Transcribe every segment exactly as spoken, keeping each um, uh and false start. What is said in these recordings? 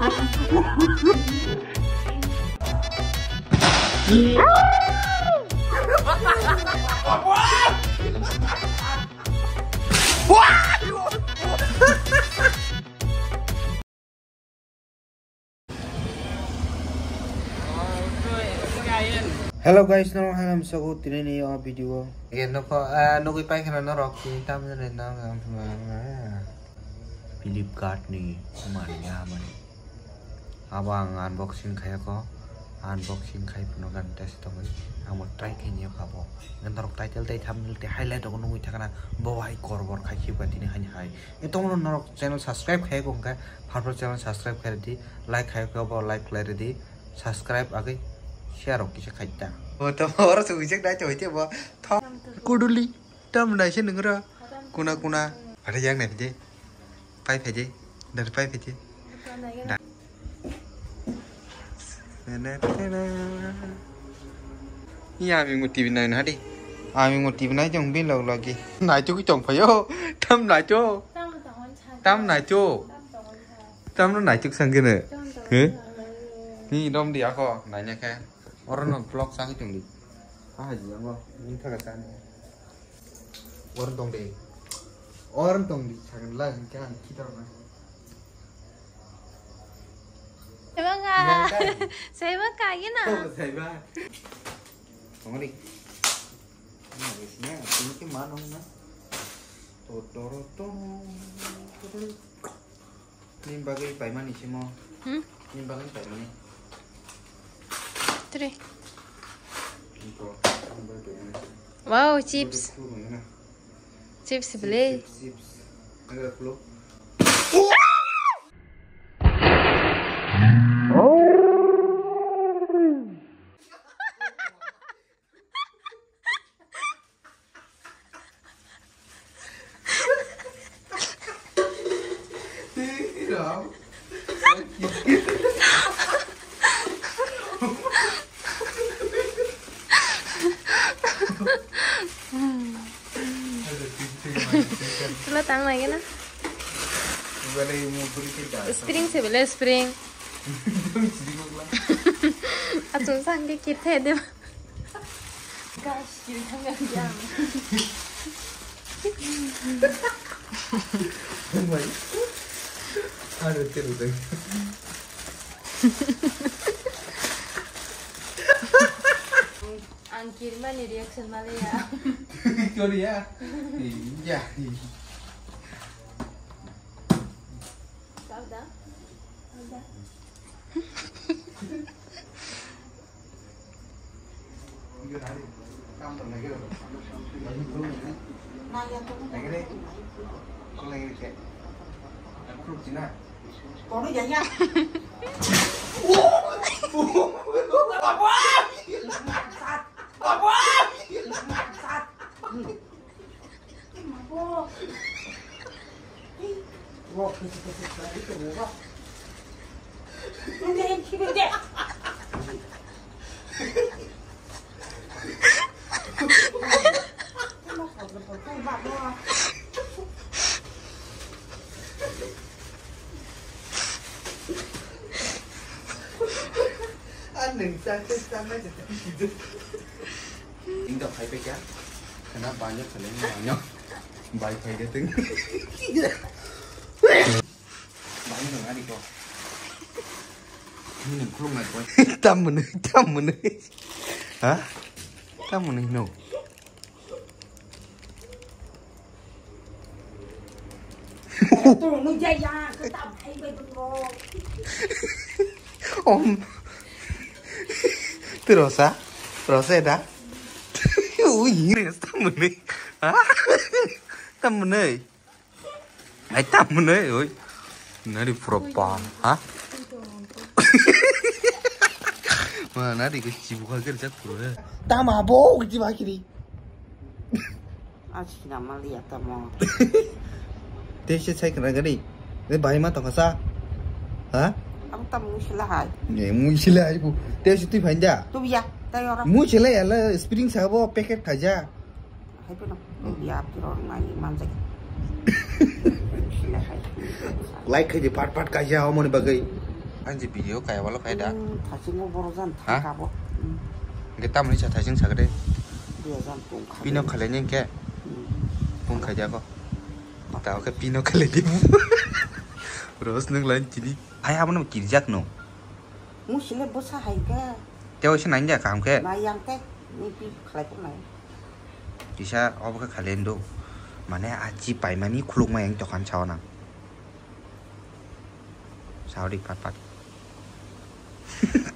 Hello guys, norok halam sogo tini ni o video. Ye noko, eh, nogoi pai khana norok tini tam jani nang Flipkart ni mani ya mani. Abo ang unboxing khaiyakho, unboxing khai phano gan test tongwi ang bo try khaini kha bo. Norok title tei thumbnail tei highlight rok nugwi thangna bo hai korbor khai khiba tini hani hai. E tongno norok channel subscribe khai ko hwnkhe, pharpar channel subscribe khai rwdi, like khai ko bo like khlai rwdi, subscribe agwi share rok kisa khai ta. O to oro se wijak dai to hoite bo. Kuduli. Tam nai se nung ra. Kuna, kuna. Ada yang nai phaidi. Pai phaidi. Dari pai phaidi. Da. Nene, nene. Iya, ami mo T V nai na di. Ami mo T V nai jong bin log logi. Nai tu ki tong phayo. Tam nai tu. Tam nai tu. Tam no nai tu sang kene. He? Ni dom di ako nai ne ke. Oro no vlog sang tong di. Ah, ji ango. Ni thaga sang. Or tong de. Or tong di, sagan la, hingke ang kitor na. Saiba ka. Saiba ka, yena. Oh, saiba. Tong di. Ini sini, ini ke mana na? Totoro tong. Nini bagwi paimani simo. Hmm? Nini bagwi paimani. Three. Wow, chips. Chips bele. Chips, chips. Ang khulo. Chwla tang nai gana. Spring se bele spring. Achung sang ke kit the de. Guys, kiri thang yang jam. Oh my. Ada tiru deh. Ang kirmani reaction male ya. Sorry ya. Iya. Sabda. Sabda. Ang nung sa sa sa ma sa. Ing dok hai pe kya? Kana banyak kali banyak. Bai khai de ting. Banyak dong adi ko. Ini nung khulung nai ko. Tam mene, tam mene. Ha? Tam mene no. Om. Tu rosa, rosa da. Ui, tam mene. Ha? Tam mene. Ai tam mene oi. Nari pura pa, ha? Ma nari ko chibu ka ger jak pura. Tam abo kiti ba kiri. Achi na mali ya tamo. Te se sai kana gari. Ne bai ma to kasa. Ha? Ang tam musila hai. Ne musila hai bu. Te se tu phanja. Tu ya, tayo ra. Musila ya la spring sabo packet khaja. Hai peno, ya, piro ngai manjak. Sila hai. Like khaidi part part kaisa omoni bagwi. Ang je video kaya walo kaya da. Hmm, thaching o borok jan. Ha? Thangkabo. Hmm. Hingke tamoni sa thaching sakde. Dia jan tong kha. Pino khalai ni hingke. Hmm. Pung khai jako. Ta oke pino khalai di. Ros nung lain chini. Ai abono kirjak no. Musile bosa hai ka. Teo se nang ja kam khe. Na yang te. Ni pi khalai ko nai. Tisa obo khe khalai ndo. Mane a chi paimani khuluk ma yang tokan sao nang. Saudi pat pat.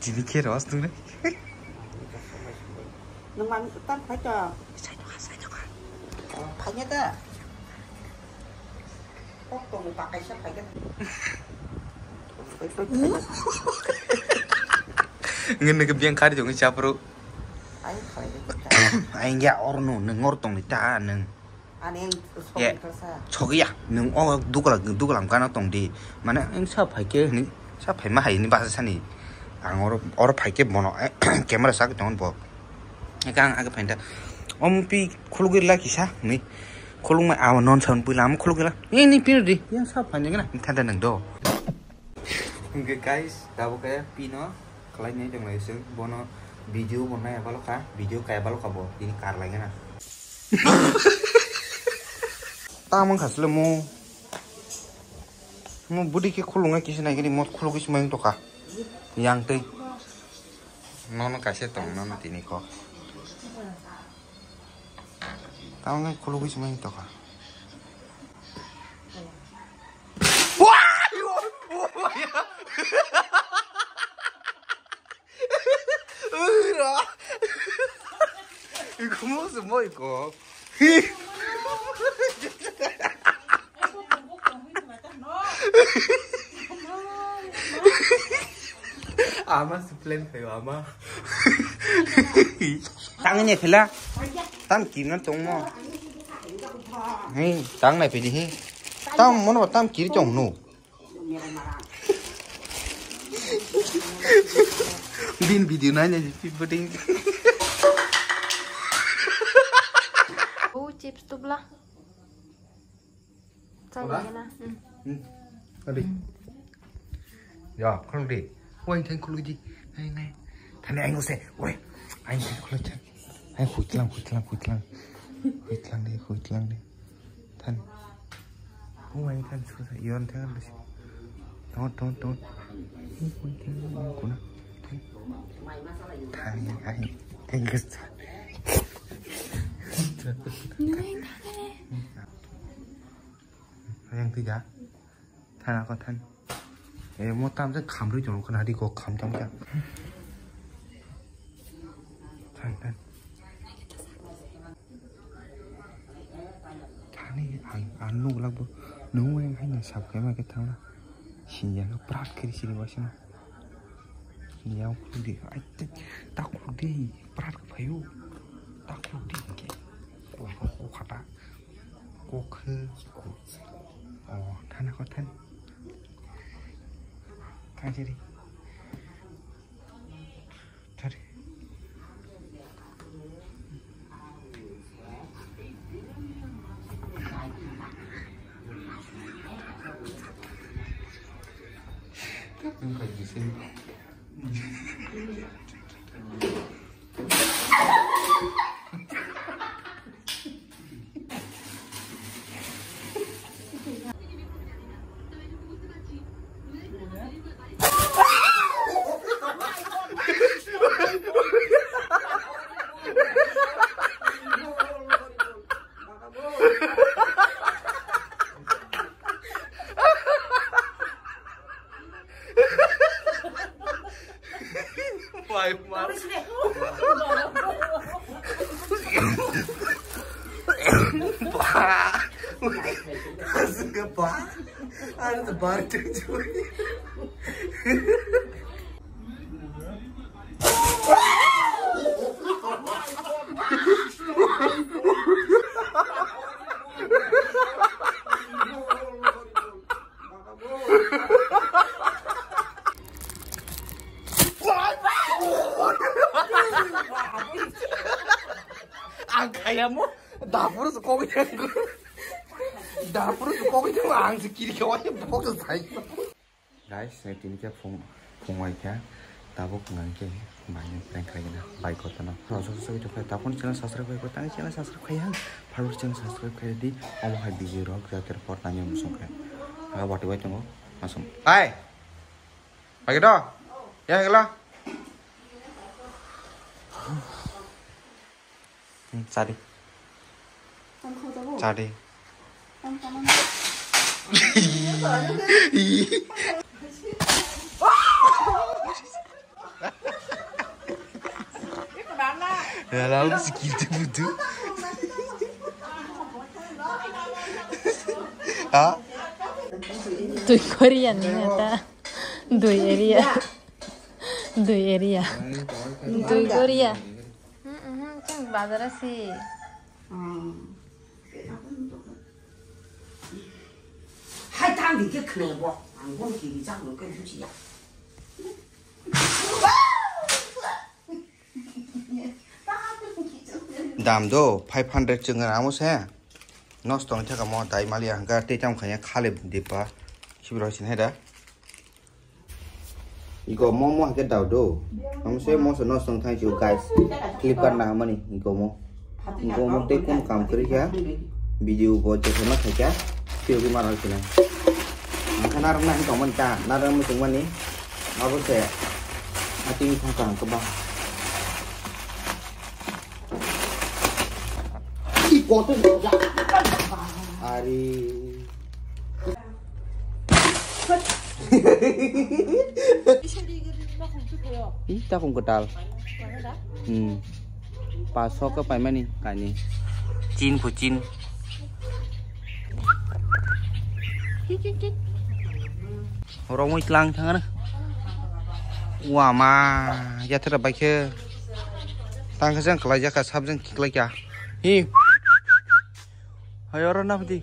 Tini khe ros nung nai. Nung man tan phai to. Sai to ka, sai to ka. Phai nya ta. Kok tong ba kaisa phai nya. Ngene ke biang khari jong chapro. Ai phai nya. Ai ya orno nung or tong ni ta nung. Ani ang Ye. Sok kasa. Sok ya, nung o dugla, duglam kana tong di. Mane ang sa phai ke ni, sa phai ma hai ni basa sani. Ang oro, oro phai ke bono, camera sak tong bo. Eka ang age phai da. Om pi khulugwi la kisa ni. Khulung ma awa non san pui lam khulugwi la. Ni ni pin di. Yang sa phai ni kana. Thanda nang do. Hingke guys, tabo kaya pino khlai nai tong lai sung. Bono video bo nai abalo kha, video kaya abalo kha bo. Ini kar lai kana. Tamang khasle mo. Mo budi ke khulunga kisi nai kini mo khulugwi sumai tokha. Yang tei. Nono kaisa tong nono tini kok. Tamang khulugwi sumai tokha. Iko mo se mo iko. Ama se plan khayo ama. Tang ne phela. Tam kiri na tong mo. Hei, tang nai pidi hei. Tam mono tam kiri tong no. Bin video nai nai pi puting. Oh, chips tubla. Chai Wala? Lagi na. Hmm. Hmm. Adi. Ya, khuluk di. Wai, thang khuluk di. Nai, nai. Thani aing use. Wai. Aing thang khuluk di. Aing hui tlang, hui tlang, hui tlang. Hui tlang di, hui tlang di. Than. Wai, than susa. Yon thang di. Ton, ton, ton. Hui, hui, tlang, hui, kuna. Than. Thani aing, aing gus. Nai, nai. Yang tiga. Thana ko than. Eh, mo tam je khamrwi tong khna di ko kham tam kya. Than, than. Thani ang, ang nuk lak bo. Nung weng hai na sab kai ma ke thang na. Sin yang prat kiri sini wasina. Yang khuldi. Ai, te, ta khuldi. Prat ka phayu. Ta khuldi ke. Ko, ko, ko khata. Kokhe. Oh, thana ko than. Than siri. Thari. Wai, ma. Ba. Suka ba. Ada tebar cucu. Ang kaya mo, dapur se kogwi thang. Dapur se kogwi thang, ang se kiri kawai, bok se sai. Guys, tini khe phung phung wai kha tabuk nang khe bai ni prank khai na bai ko tano. Rojak rojak video khai tabuk channel subscribe khai ko tang channel subscribe khai ha. First channel subscribe khai di. Omo hai video rok jater por tanya musung khai. Aga bati bai tongo. Masum. Hai. Bai do. Ya gela. Chadi. Chadi. Yalah, aku sikit butuh. Ha? Tui Korean ni ata. Dui area. Dui area. Dui Korea. Hmm, hmm, chang bazar si. Hai tang di ke khne bo. Ang bon ki di jak lo ke buchi ya. Dam do five hundred chwng amo se. Nosto wng thaka mo dai mali ang ga te tam khanya khale dipa. Sibiro sin heda. Iko momo hake dau do. Hamse moso nosto wng thang chiu guys. Flipkart na hamani iko mo. Iko mo te kun kam kri kya. Video bo je sama thakya. Sio ki maral kina. Ang khana rang na iko man ta. Na rang mo chungmani. Abo se. Ati mi thang thang keba. Iko tu. Ari. Ih, takung ketal. Hmm. Pasok ke paimani kani. Chin pu chin. Rongwi tlang thangana. Wama, yathara baikhe. Tangkhe jang khlai jaka, sab jang khiklai kya. Hi. Hai oro na pdi.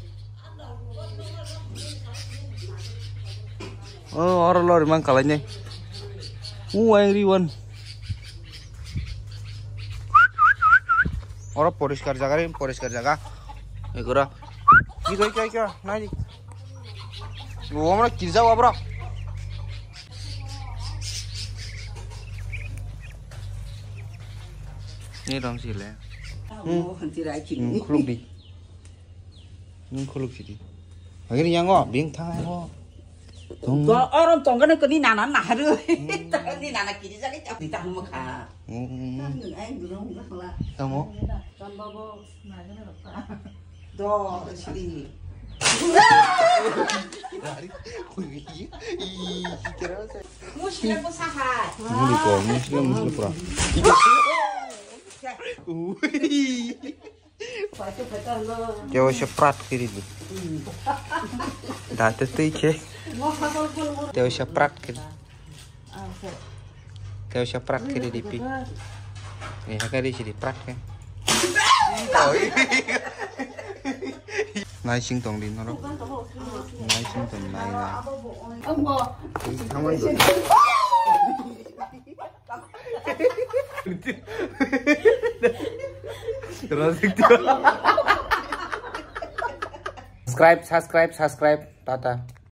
Oh, oro lori mang kalai ne. U angry one. Oro poriskar jaga re, poriskar jaga. Egora. Ki koi koi koi, nai di. Omra kirja abra. Ni rom sile. Hmm. Khuluk di. Nung khuluk sidi. Agini yango bing thang ho. Tong. Go orom tong gana kani nana naharu. Hmm. Ni nana kiri jani chap ni tang mukha. Hmm. Tang ni ai durung gakla. Tamo. Ton babo nagana rokha. Do sidi. Dari kuri. Ih, kira sa. Mushkila ko saha. Muli ko, mushkila, mushkila pura. Ui. Teo se prat kiri di. Da te tui che. Teo se prat kiri. Teo se prat kiri di pi. Ni hakari siri prat ke. Nai sing tong di noro. Nai sing tong nai nai. Thaman do. Subscribe, subscribe, subscribe. Tata.